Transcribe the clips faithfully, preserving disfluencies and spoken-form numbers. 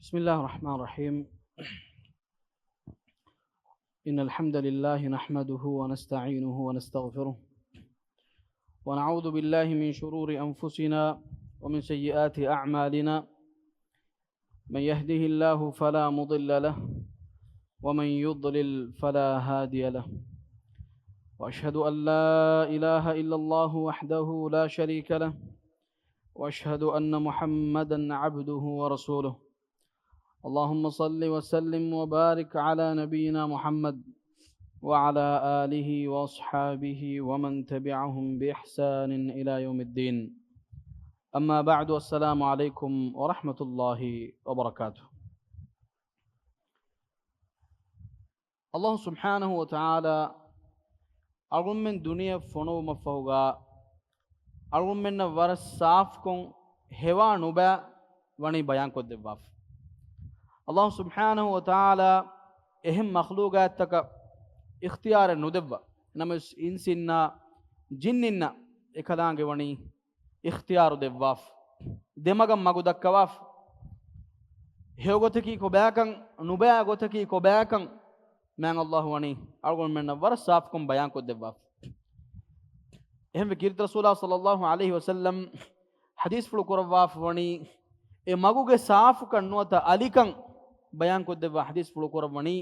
بسم الله الرحمن الرحيم. إن الحمد لله نحمده ونستعينه ونستغفره، ونعوذ بالله من شرور أنفسنا ومن سيئات أعمالنا. من يهده الله فلا مضل له، ومن يضلل فلا هادي له. وأشهد أن لا إله إلا الله وحده لا شريك له، وأشهد أن محمدا عبده ورسوله. اللهم صل وسلم وبارك على نبينا محمد وعلى آله وأصحابه ومن تبعهم بإحسان إلى يوم الدين. أما بعد، السلام عليكم ورحمة الله وبركاته. އަލްލާހު ސުބްޙާނަހު ވަތަޢާލާ އަޅުގަނޑުމެން ދުނިޔެ ފޮނުވުމަށްފަހުގަ އަޅުގަނޑުމެންނަށް ވަރަށް ސާފުކޮށް ހެވާ ނުބައި ވަނީ ބަޔާންކޮށްދެއްވާފަ. އަލްލާހު ސުބްޙާނަހު ވަތަޢާލާ އެހެން މަޚްލޫގާތްތަކަށް އިޚްތިޔާރެއް ނުދެއްވާ. ނަމަވެސް އިންސިންނާ ޖިންނިންނަށް އެކަލާނގެ ވަނީ އިޚްތިޔާރު ދެއްވާފަ. ދެމަގަށް މަގު ދައްކަވާފަ. ހެޔޮ ގޮތަކީ ކޮބާކަން، ނުބައި ގޮތަކީ ކޮބާކަން މާތް އަލްލާހު ވަނީ އަޅުގަނޑުމެންނަށް ވަރަށް ސާފުކޮށް ބަޔާންކޮށްދެއްވާފަ. އެހެންވެ ކީރިތި ރަސޫލާ ޞައްލައްލާހު ޢަލައިހި ވަސައްލަމް ޙަދީޘްފުޅު ކުރައްވާފަ ވަނީ، އެ މަގުގެ ސާފުކަން ނުވަތަ އަލިކަން ބަޔާންކޮށްދެއްވާ ޙަދީޘްފުޅު ކުރައްވަނީ،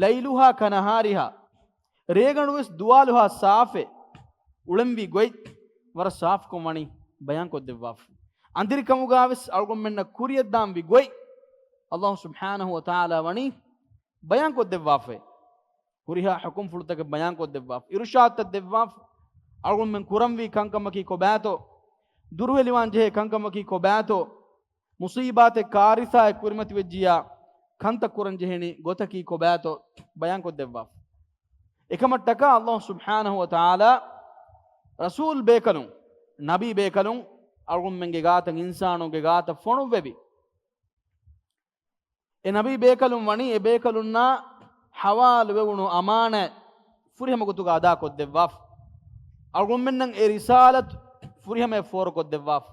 ليلها كنهارها، ރޭގަނޑުވެސް ދުވާލުހާ ސާފެއް، އުޅެންވީ ގޮތް ވަރަށް ސާފުކޮށް ވަނީ ބަޔާންކޮށްދެއްވާފަ. އަނދިރިކަމުގާވެސް އަޅުގަނޑުމެންނަށް ކުރިޔަށްދާންވީ ގޮތް އަލްލާހު ސުބްޙާނަހު ވަތަޢާލާ ވަނީ ބަޔާންކޮށްދެއްވާފައޭ. ހުރިހާ ޙުކުމްފުޅުތަކެއް ބަޔާންކޮށްދެއްވާފަ. އިރުޝާދުތައް ދެއްވާފަ. އަޅުގަނޑުމެން ކުރަންވީ ކަންކަމަކީ ކޮބާތޯ؟ ދުރުހެލިވާން ޖެހޭ ކަންކަމަކީ ކޮބާތޯ؟ މުޞީބާތެއް ކާރިސާއެއް ކުރިމަތިވެއްޖިއްޔާ ކަންތައް ކުރަން ޖެހެނީ ގޮތަކީ ކޮބާތޯ ބަޔާންކޮށްދެއްވާފަ. އެކަމަށްޓަކާ އަލްލާހު ސުބްޙާނަހު ވަތަޢާލާ ރަސޫލް ބޭކަލުން، ނަބީ ބޭކަލުން އަޅުގަނޑުމެންގެ ގާތަށް، އިންސާނުންގެ ގާތަށް ފޮނުއްވެވި. އެ ނަބީ ބޭކަލުން ވަނީ އެ ބޭކަލުންނާ ޙަވާލުވެވުނު އަމާނާތް ފުރިހަމަ ގޮތުގަ އަދާކޮށްދެއްވާފަ. އަޅުގަނޑުމެންނަށް އެ ރިސާލަތު ފުރިހަމަޔަށް ފޯރުކޮށްދެއްވާފަ.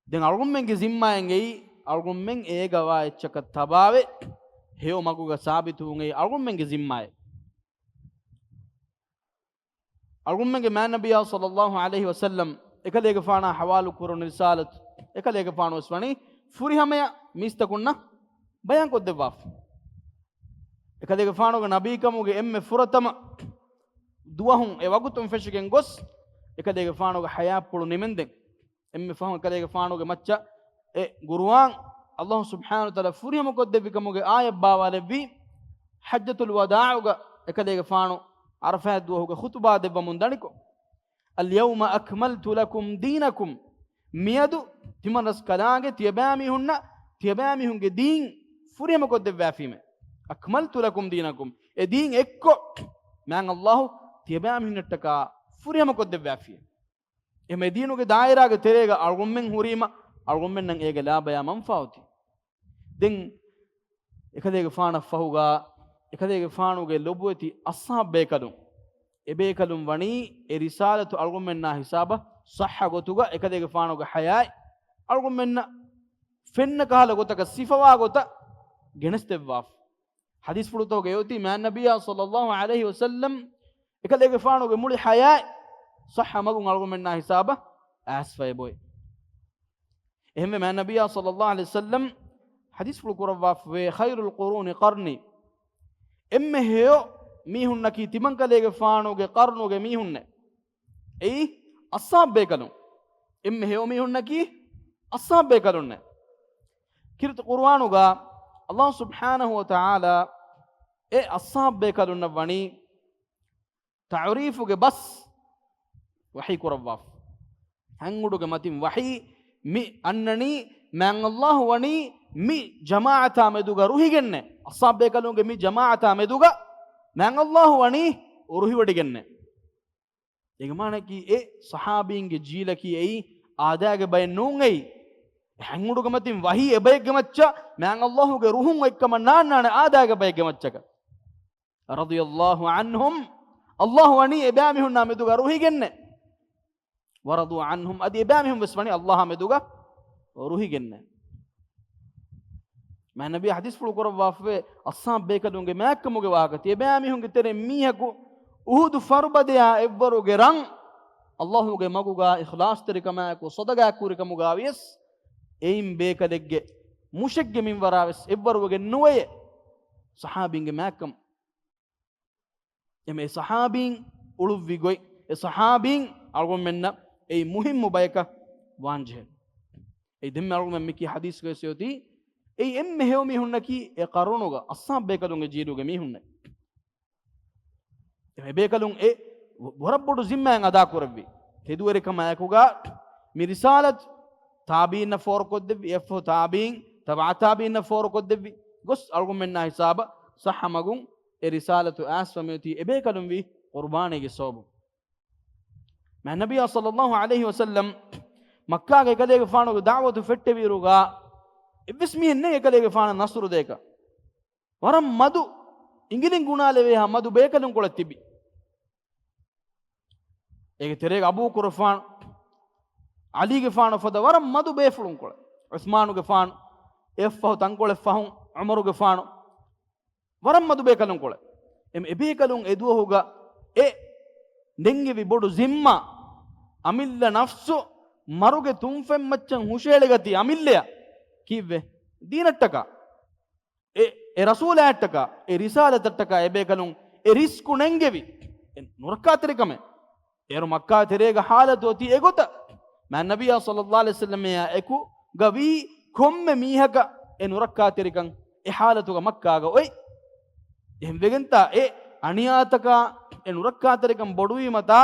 ދެން އަޅުގަނޑުމެންގެ ޒިންމާއެއް އެއީ، އަޅުގަނޑުމެން އޭގަވާ އެއްޗަކަށް ތަބާވެ، ހެޔޮ މަގުގަ ސާބިތުވުން އެއީ އަޅުގަނޑުމެންގެ ޒިންމާއެއް. އަޅުގަނޑުމެންގެ މާތް ނަބިއްޔާ ޞައްލައްލާހު ޢަލައިހި ވަސައްލަމް އެކަލޭގެފާނާ ޙަވާލު ކުރުނު ރިސާލަތު އެކަލޭގެފާނުވެސް ވަނީ ފުރިހަމަޔަށް މީސްތަކުންނަށް ބަޔާންކޮށްދެއްވާފަ. އެކަލޭގެފާނުގެ ނަބީކަމުގެ އެންމެ ފުރަތަމަ ދުވަހުން އެ ވަގުތުން ފެށިގެން ގޮސް، އެކަލޭގެފާނުގެ ޙަޔާތްޕުޅު ނިމެންދެން، އެންމެ ފަހުން އެކަލޭގެފާނުގެ މައްޗަށް އެ ޤުރުއާން، އަލްލާހު ސުބްޙާނަހު ވަތަޢާލާ ފުރިހަމަކޮށްދެއްވި ކަމުގެ އާޔަތް ބާވާލެއްވީ، ޙައްޖަތުލް ވަދާޢުގަ އެކަލޭގެފާނު ޢަރަފާތް ދުވަހުގެ ޚުޠުބާ ދެއްވަމުން ދަނިކޮށް، اليوم أكملت لكم دينكم، މިއަދު ތިމަންރަސްކަލާނގެ ތިޔަބައިމީހުންނަށް ތިޔަބައިމީހުންގެ ދީން ފުރިހަމަކޮށްދެއްވާފީމެ. أكملت لكم دينكم، އެ ދީން އެއްކޮށް މާތް އަލްލާހު ތިޔަބައިމީހުންނަށްޓަކާ ފުރިހަމަކޮށްދެއްވާފިޔެ. އެހެންވެ ދީނުގެ ދާއިރާގެ ތެރޭގަ އަޅުގަނޑުމެން ހުރީމަ، އަޅުގަނޑުމެންނަށް އޭގެ ލާބަޔާ މަންފާއޮތީ. ދެން އެކަލޭގެފާނަށް ފަހުގަ، އެކަލޭގެފާނުގެ ލޮބުވެތި އަޞްޙާބު ބޭކަލުން، އެބޭކަލުން ވަނީ އެ ރިސާލަތު އަޅުގަނޑުމެންނާ ހިސާބަށް ޞައްޙަ ގޮތުގަ އެކަލޭގެފާނުގެ ޙަޔާތް އަޅުގަނޑުމެންނަށް ފެންނަ ކަހަލަ ގޮތަކަށް ސިފަވާ ގޮތަށް ގެނެސްދެއްވާފަ. ޙަދީޘްފުޅުތަކުގައި އޮތީ މާތް ނަބިއްޔާ ޞައްލައްލާހު ޢަލައިހި ވަސައްލަމް އެކަލޭގެފާނުގެ މުޅި ޙަޔާތް ޞައްޙަ މަގުން އަޅުގަނޑުމެންނާ ހިސާބަށް އައިސްފައި އެބައޮތް. އެހެންވެ މާތް ނަބިއްޔާ ޞައްލައްލާހު ޢަލައިހި ވަސައްލަމް ޙަދީޘްފުޅު ކުރައްވާފަވޭ، خير القرون قرني، އެންމެ ހެޔޮ މީހުންނަކީ ތިމަންކަލޭގެފާނުގެ ޤަރުނުގެ މީހުންނޭ. އެއީ އަޞްޙާބު ބޭކަލުން. އެންމެ ހެޔޮ މީހުންނަކީ އަޞްޙާބު ބޭކަލުންނޭ. ކީރިތި ޤުރުއާނުގަ އަލްލާހު ސުބްޙާނަހު ވަތަޢާލާ އެ އަޞްޙާބު ބޭކަލުންނަށް ވަނީ ތަޢުރީފުގެ ބަސް ވަޙީ ކުރައްވާފަ. ހަތް އުޑުގެ މަތިން ވަޙީ މި އަންނަނީ، މާތް އަލްލާހު ވަނީ މި ޖަމާޢަތާ މެދުގަ ރުހިގެންނޭ. އަޞްޙާބު ބޭކަލުންގެ މި ޖަމާޢަތާ މެދުގަ މާތް އަލްލާހު ވަނީ ރުހިވޮޑިގެންނޭ. އޭގެ މާނައަކީ އެ ޞަޙާބީންގެ ޖީލަކީ އެއީ އާދައިގެ ބައެއް ނޫން އެއީ. ހަތް އުޑުގެ މަތިން ވަޙީ އެބައެއްގެ މައްޗަށް މާތް އަލްލާހުގެ ރުހުން އޮތްކަމަށް ނާންނާނެ އާދައިގެ ބައެއްގެ މައްޗަކަށް. رضي الله عنهم، އަލްލާހު ވަނީ އެބައިމީހުންނާ މެދުގަ ރުހިގެންނޭ. ورضوا عنهم، އަދި އެބައިމީހުން ވެސް ވަނީ އަލްލާހާ މެދުގަ ރުހިގެންނޭ. މާތް ނަބީ ޙަދީޘްފުޅު ކުރައްވާފައި އަޞްޙާބު ބޭކަލުންގެ މާތްކަމުގެ ވާހަކަ ތިޔަބައިމީހުންގެ ތެރެއިން މީހަކު އުޙުދު ފަރުބަދަޔާ އެއްވަރުގެ ރަން ﷲ ގެ މަގުގާ އިޚްލާޞްތެރިކަމާއެކު ޞަދަޤާތް ކުރިކަމުގާ ވިޔަސް، އެއިން ބޭކަލެއްގެ މުށެއްގެ މިންވަރާ ވެސް އެއްވަރުވެގެން ނުވެޔޭ ޞަޙާބީންގެ މާތްކަން. އެހެން އެ ޞަޙާބީން އުޅުއްވި ގޮތް، އެ ޞަޙާބީން އަޅުގަނޑުމެންނަށް އެއީ މުހިއްމު ބަޔަކަށް ވާންޖެހޭ. އެއީ ދެންމެ އަޅުގަނޑުމެން މިކިޔާ ޙަދީޘްގައި އޮތީ، އެއީ އެންމެ ހެޔޮ މީހުންނަކީ އެ ޤަރުނުގަ އަޞްޙާބު ބޭކަލުންގެ ޖީލުގެ މީހުންނޭ. އެ ބޭކަލުން އެ ވަރަށް ބޮޑު ޒިންމާއެއް އަދާކުރެއްވި. ތެދުވެރިކަމާއެކުގަ މި ރިސާލަތު ތާބީންނަށް ފޯރުކޮށްދެއްވި، އެއަށްފަހު ތާބީން، ތަބަޢު ތާބީންނަށް ފޯރުކޮށްދެއްވި. ގޮސް އަޅުގަނޑުމެންނާ ހިސާބަށް ޞައްޙަ މަގުން އެ ރިސާލަތު އައިސްފަ މިއޮތީ އެބޭކަލުން ވީ ޤުރުބާނީގެ ސަބަބުން. މާތް ނަބިއްޔާ ޞައްލައްލާހު ޢަލައިހި ވަސައްލަމް މައްކާގަ އެކަލޭގެފާނުގެ ދަޢުވަތު ފެއްޓެވިއިރުގަ އެއްވެސް މީހެއް ނެތް އެކަލޭގެފާނަށް ނަޞްރު ދޭކަށް. ވަރަށް މަދު އިނގިލިން ގުނާލެވޭހާ މަދު ބޭކަލުންކޮޅެއް ތިބި. އޭގެ ތެރޭގަ އަބޫބަކުރުގެފާނު، ޢަލީގެފާނު ފަދަ ވަރަށް މަދު ބޭފުޅުންކޮޅެއް. ޢުޘްމާނުގެފާނު، އެއަށްފަހު ތަންކޮޅެއް ފަހުން ޢުމަރުގެފާނު، ވަރަށް މަދު ބޭކަލުންކޮޅެއް. އެ، އެބޭކަލުން އެދުވަހުގަ އެ ނެންގެވި ބޮޑު ޒިންމާ، އަމިއްލަ ނަފްސު މަރުގެ ތުންފަތްމައްޗަށް ހުށަހެޅިގަތީ އަމިއްލަޔަށް ކީއްވެ؟ ދީނަށްޓަކާ. އެ، އެ ރަސޫލާއަށްޓަކާ، އެ ރިސާލަތަށްޓަކާ އެބޭކަލުން އެ ރިސްކު ނެންގެވި. އެ ނުރައްކާތެރިކަމެއް. އޭރު މައްކާ ތެރޭގަ ޙާލަތު އޮތީ އެގޮތަށް. މާތް ނަބިއްޔާ ޞައްލައްލާހު ޢަލައިހި ވަސައްލަމައާ އެކުގަ ވީ ކޮންމެ މީހަކަށް އެ ނުރައްކާތެރިކަން އެ ޙާލަތުގަ މައްކާގަ އޮތް. އެހެންވެގެންތާ އެ އަނިޔާތަކާ އެ ނުރައްކާތެރިކަން ބޮޑުވީމަތާ،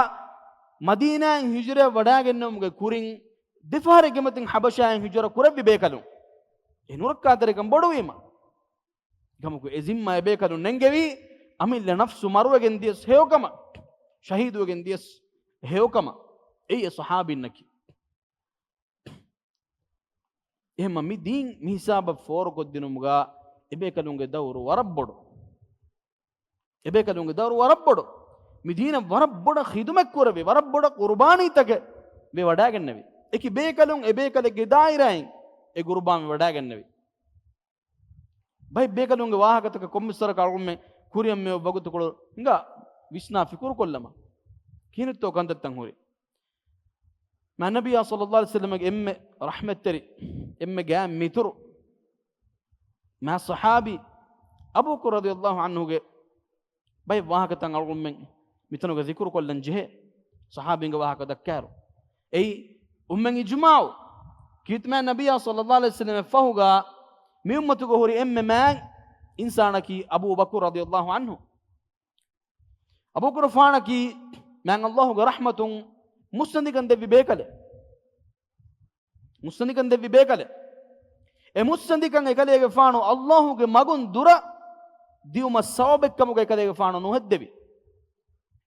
މަދީނާއިން ހިޖުރަޔަށް ވަޑާގެންނެވުމުގެ ކުރިން ދެފަހަރެއްގެ މަތިން ޙަބަޝާއިން ހިޖުރަ ކުރެއްވި ބޭކަލުން. އެ ނުރައްކާތެރިކަން ބޮޑުވީމަ. ކަމަކު އެ ޒިންމާ އެބޭކަލުން ނެންގެވީ، އަމިއްލަ ނަފްސު މަރުވެގެން ދިޔަސް ހެޔޮކަމަށް، ޝަހީދުވެގެން ދިޔަސް ހެޔޮކަމަށް. އެއީ އެ ޞަޙާބީންނަކީ. އެހެންމަ މި ދީން މި ހިސާބަށް ފޯރުކޮށްދިނުމުގަ އެބޭކަލުންގެ ދައުރު ވަރަށް ބޮޑު. އެބޭކަލުންގެ ދައުރު ވަރަށް ބޮޑު. މި ދީނަށް ވަރަށް ބޮޑަށް ޚިދުމަތް ކުރެއްވި، ވަރަށް ބޮޑަށް ޤުރުބާނީތަކެއް ވެވަޑައިގެންނެވި. އެކި ބޭކަލުން އެ ބޭކަލެއްގެ ދާއިރާއިން އެ ޤުރުބާން ވެވަޑައިގެންނެވި. ބައެއް ބޭކަލުންގެ ވާހަކަތަކަށް ކޮންމެސް ވަރަކަށް އަޅުގަނޑުމެން ކުރިއަށް މިއޮތް ވަގުތުކޮޅު ހިނގާ ވިސްނާ ފިކުރުކޮށްލަމާ، ކިހިނެއްތޯ ކަންތައްތައް ހުރި. މާތް ނަބިއްޔާ ޞައްލައްލާހު ޢަލައިހި ވަސައްލަމަގެ އެންމެ ރަޙްމަތްތެރި، އެންމެ ގާތް މިތުރު، މާތް ޞަޙާބީ އަބޫބަކުރު ރަޟިޔައްލާހު ޢަންހުގެ ބައެއް ވާހަކަތައް އަޅުގަނޑުމެން މިތަނުގަ ޛިކުރު ކޮށްލަން ޖެހޭ. ޞަޙާބީންގެ ވާހަކަ ދައްކާއިރު، އެއީ އުއްމަތް އިޖުމާޢު. ކީރިތި މާތް ނަބިއްޔާ ޞައްލައްލާހު ޢަލައިހި ވަސައްލަމަށް ފަހުގަ މި އުއްމަތުގަ ހުރި އެންމެ މާތް އިންސާނަކީ އަބޫބަކުރު ރަޟިޔައްލާހު ޢަންހު. އަބޫބަކުރުގެފާނަކީ މާތް ﷲ ގެ ރަޙްމަތުން މުއްސަނދިކަން ދެއްވި ބޭކަލެއް. މުއްސަނދިކަން ދެއްވި ބޭކަލެއް. އެ މުއްސަނދިކަން އެކަލޭގެފާނު ﷲ ގެ މަގުން ދުރަށް ދިއުމަށް ސަބަބެއްކަމުގަ އެކަލޭގެފާނު ނުހެއްދެވި.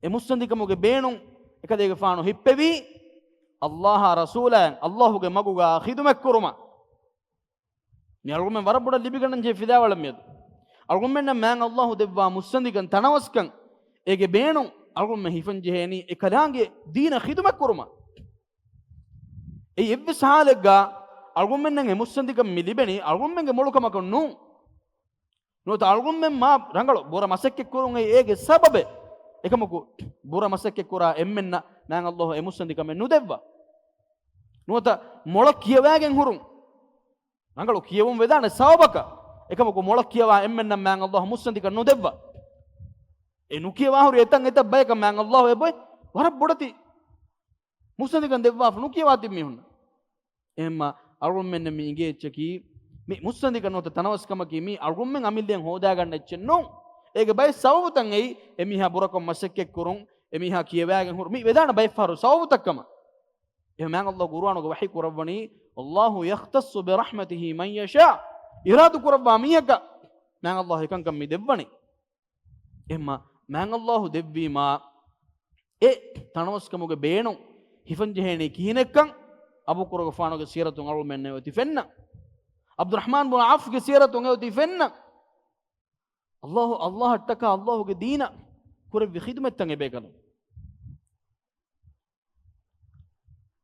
އެ މުއްސަނދިކަމުގެ ބޭނުން އެކަލޭގެފާނު ހިއްޕެވީ، ﷲ އާ ރަސޫލާއަށް ﷲ ގެ މަގުގަ ޚިދުމަތްކުރުމަށް. މި އަޅުގަނޑުމެން ވަރަށް ބޮޑަށް ލިބިގަންނަން ޖެހޭ ފިލާވަޅެއް މިއަދު. އަޅުގަނޑުމެންނަށް މާތް ﷲ ދެއްވާ މުއްސަނދިކަން، ތަނަވަސްކަން، އޭގެ ބޭނުން އަޅުގަނޑުމެން ހިފަން ޖެހޭނީ އެކަލާނގެ ދީނަށް ޚިދުމަތް ކުރުމަށް. އެއީ އެއްވެސް ޙާލެއްގަ އަޅުގަނޑުމެންނަށް އެ މުއްސަނދިކަން މި ލިބެނީ އަޅުގަނޑުމެންގެ މޮޅުކަމަކަށް ނޫން. ނުވަތަ އަޅުގަނޑުމެން މާ ރަނގަޅު ބުރަ މަސައްކަތްކުރުން އެއީ އޭގެ ސަބަބެއް. އެކަމަކު ބުރަ މަސައްކަތްކުރާ އެންމެންނަށް މާތް ﷲ އެ މުއްސަނދިކަމެއް ނުދެއްވާ. ނުވަތަ މޮޅަށް ކިޔަވައިގެން ހުރުން. ރަނގަޅު ކިޔެވުން ވެދާނެ ސަބަބަކަށް. އެކަމަކު މޮޅަށް ކިޔަވާ އެންމެންނަށް މާތް ﷲ މުއްސަނދިކަން ނުދެއްވާ. އެ ނުކިޔަވާ ހުރި އެތަން އެތައް ބަޔަކަށް މާތް ﷲ އެބޮތް ވަރަށް ބޮޑެތި މުއްސަނދިކަން ދެއްވާފަ ނުކިޔަވާ ތިބި މީހުންނަށް. އެހެންމަ އަޅުގަނޑުމެންނަށް މި އިނގޭ އެއްޗަކީ، މި މުއްސަނދިކަން ނުވަތަ ތަނަވަސްކަމަކީ މީ އަޅުގަނޑުމެން އަމިއްލައިން ހޯދާގަންނަ އެއްޗެއް ނޫން. އޭގެ ބައެއް ސަބަބުތައް އެއީ، އެމީހާ ބުރަކޮށް މަސައްކަތްކުރުން، އެމީހާ ކިޔަވައިގެން ހުރުން، މި ވެދާނެ ބައެއް ފަހަރު ސަބަބުތައް ކަމަށް. އެހެން މާތް ﷲ ޤުރުއާނުގަ ވަޙީ ކުރައްވަނީ، "والله يختص برحمته من يشاء." އިރާދަ ކުރައްވާ މީހަކަށް މާތް ﷲ އެކަންކަން މި ދެއްވަނީ. އެހެންމަ މާތް ﷲ ދެއްވީމާ، އެ ތަނަވަސްކަމުގެ ބޭނުން ހިފަންޖެހޭނީ ކިހިނެއްކަން އަބޫބަކުރުގެފާނުގެ ސީރަތުން އަޅުގަނޑުމެންނަށް އޮތީ ފެންނަ. ޢަބްދުއްރަޙްމާން ބުނު ޢައުފްގެ ސީރަތުން އެ އޮތީ ފެންނަ. ﷲ، ﷲ އަށްޓަކާ ﷲ ގެ ދީނަށް ކުރެއްވި ޚިދުމަތްތައް އެބޭކަލުން.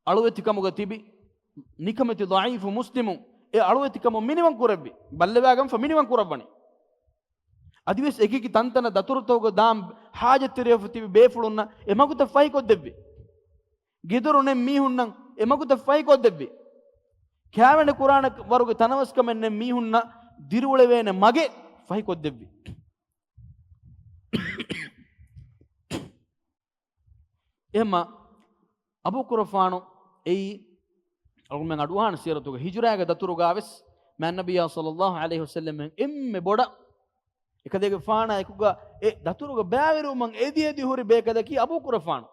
އަޅުވެތިކަމުގަ ތިބި ނިކަމެތި ޟަޢީފު މުސްލިމުން އެ އަޅުވެތިކަމުން މިނިވަން ކުރެއްވި. ބައްލަވާގަންފަ މިނިވަން ކުރައްވަނީ. އަދިވެސް އެކި އެކި ތަންތަނަށް ދަތުރުތަކުގަ ދާން ހާޖަތްތެރިވެފަ ތިބި ބޭފުޅުންނަށް އެ މަގުތައް ފަހިކޮށްދެއްވި. ގެދޮރު ނެތް މީހުންނަށް އެ މަގުތައް ފަހިކޮށްދެއްވި. ކާވެނި ކުރާނެ ވަރުގެ ތަނަވަސްކަމެއް ނެތް މީހުންނަށް ދިރިއުޅެވޭނެ މަގެއް ފަހިކޮށްދެއްވި. އެހެންމަ އަބޫ ކުރަފާނު އެއީ އަޅުގަނޑުމެން އަޑުއަހާނެ ސީރަތުގަ ހިޖުރާގެ ދަތުރުގަ ވެސް މާނަބިއްޔާ ޞައްލައްލާހު ޢަލައިހި ވަސައްލަމް އެންމެ ބޮޑަށް އެކަލޭގެފާނާ އެކުގަ އެ ދަތުރުގަ ބައިވެރިވުމަށް އެދި އެދި ހުރި ބޭކަލަކީ އަބޫ ކުރަފާނު.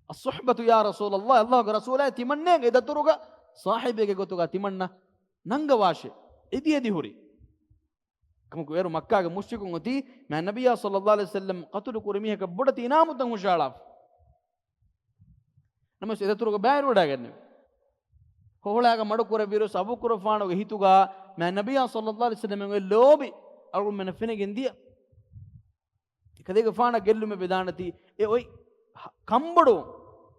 އައްޞުޙްބަތު ޔާ ރަސޫލައްލާހް، ﷲގެ ރަސޫލާ ތިމަންނައަށް އެ ދަތުރުގަ ޞާޙިބެއްގެ ގޮތުގަ ތިމަންނަ ނަންގަވާށޭ، އެދި އެދި ހުރި. ކަމަކު އޭރު މައްކާގެ މުޝްރިކުން އޮތީ މާނަބިއްޔާ ޞައްލައްލާހު ޢަލައިހި ވަސައްލަމް ޤަތުލު ކުރި މީހަކަށް ބޮޑެތި އިނާމުތައް ހުށައަޅާފަ. ނަމަވެސް އެ ދަތުރުގަ ބައިވެރިވަޑައިގެންނެވި. ހޮހޮޅާގަ މަޑުކުރެއްވިއިރުވެސް އަބޫ ކުރަފާނުގެ ހިތުގަ މާނަބިއްޔާ ޞައްލައްލާހު ޢަލައިހި ވަސައްލަމްގެ ލޯބި އަޅުގަނޑުމެންނަށް ފެނިގެން ދިޔަ. އެކަލޭގެފާނަށް ގެއްލުމެއް ވެދާނެތީ، އެ އޮތް ކަންބޮޑުވުން،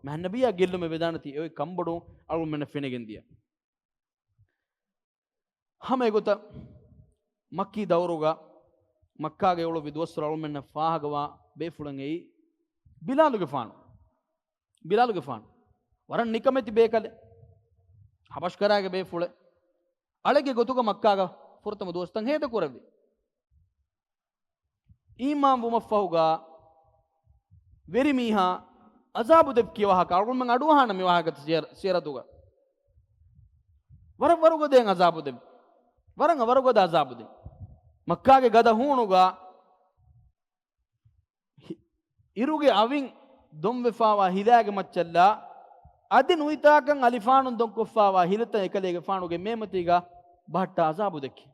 މާނަބިއްޔާ ގެއްލުމެއް ވެދާނެތީ، އެ އޮތް ކަންބޮޑުވުން އަޅުގަނޑުމެންނަށް ފެނިގެން ދިޔަ. ހަމަ އެގޮތަށް މައްކީ ދައުރުގަ މައްކާގައި އުޅުއްވި ދުވަސްވަރު އަޅުމެންނަށް ފާހަގަވާ ބޭފުޅެއް އެއީ ބިލާލުގެފާނު. ބިލާލުގެފާނު ވަރަށް ނިކަމެތި ބޭކަލެއް. ހަބަޝްކަރާގެ ބޭފުޅެއް. އަޅެއްގެ ގޮތުގަ މައްކާގަ ފުރަތަމަ ދުވަސްތައް ހޭދަކުރެއްވި. އީމާން ވުމަށްފަހުގަ ވެރިމީހާ އަޒާބު ދެއްކި ވާހަކަ އަޅުގަނޑުމެން އަޑުއަހާނަމޭ ވާހަކަ ސިޔަ-، ސިޔަރަތުގަ. ވަރަށް ވަރުގަދަ އަޒާބު ދެއްވި. ވަރަށް ވަރުގަދަ އަޒާބު ދެއްވި. މައްކާގެ ގަދަ ހޫނުގަ ހި-، އިރުގެ އަވިން ދޮންވެފާވާ ހިލާގެ މައްޗަށްލާ އަދި ނުވިތާކަން އަލިފާނުން ދޮންކޮށްފާވާ ހިލަތައް އެކަލޭގެފާނުގެ މޭމަތީގަ ބަހައްޓާ އަޒާބު ދެއްކި.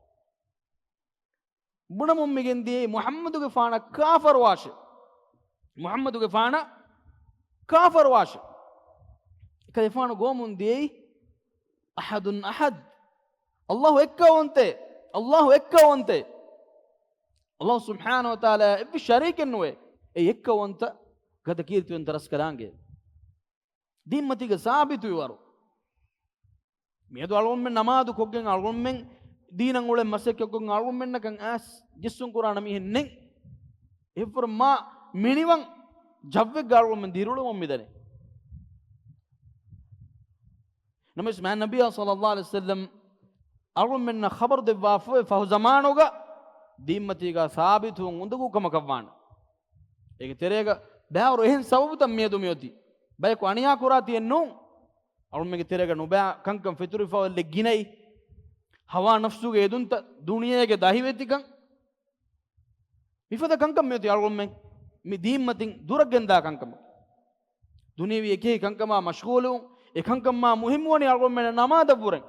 ބުނަމުން މިގެންދިޔައީ މުޙައްމަދުގެފާނަށް ކާފަރުވާށޭ. މުޙައްމަދުގެފާނަށް ކާފަރުވާށޭ. އެކަލޭގެފާނު ގޮވަމުން ދިޔައީ އަޙަދުން އަޙަދް. ﷲ އެއްކައުވަންތޭ. ﷲ އެއްކައުވަންތޭ. ﷲ ސުބްޙާނަހޫ ވަތަޢާލާ އެއްވެސް ޝަރީކެއް ނުވޭ. އެ އެއްކައުވަންތަ ގަދަ ކީރިތިވަންތަ ރަސްކަލާނގެ. ދީންމަތީގަ ސާބިތުވިވަރު. މިއަދު އަޅުގަނޑުމެން ނަމާދު ކޮށްގެން އަޅުގަނޑުމެން ދީނަށް އުޅެން މަސައްކަތްކޮށްގެން އަޅުގަނޑުމެންނަކަށް އައިސް ޖިއްސުން ކުރާނަ މީހެއް ނެތް. އެއަށްވުރެ މާ މިނިވަން ޖައްވެއްގަ އަޅުގަނޑުމެން ދިރިއުޅެމުން މިދަނީ. ނަމަވެސް މާތް ނަބިއްޔާ ޞައްލައްލާހު ޢަލައިހި ވަސައްލަމް އަޅުގަނޑުމެންނަށް ޚަބަރު ދެއްވާފައި ފަހު ޒަމާނުގަ ދީންމަތީގަ ސާބިތުވުން އުނދަގޫ ކަމަކަށް ވާނެ. އޭގެ ތެރޭގަ ބައިވަރު އެހެން ސަބަބުތައް މިއަދު މިއޮތީ. ބަޔަކު އަނިޔާ ކުރާތީއެއް ނޫން. އަޅުމެންގެ ތެރޭގަ ނުބައި ކަންކަން ފެތުރިފައިވެއްލެއް ގިނައީ. ހަވާ ނަފްސުގެ އެދުންތައް، ދުނިޔޭގެ ދަހިވެތިކަން. މިފަދަ ކަންކަން މިއޮތީ އަޅުގަނޑުމެން މި ދީންމަތިން ދުރަށް ގެންދާ ކަންކަމަކަށް. ދުނިޔެވީ އެކި ކަންކަމާ މަޝްޣޫލުވުން، އެ ކަންކަން މާ މުހިއްމުވަނީ އަޅުގަނޑުމެންނަށް ނަމާދަށްވުރެން.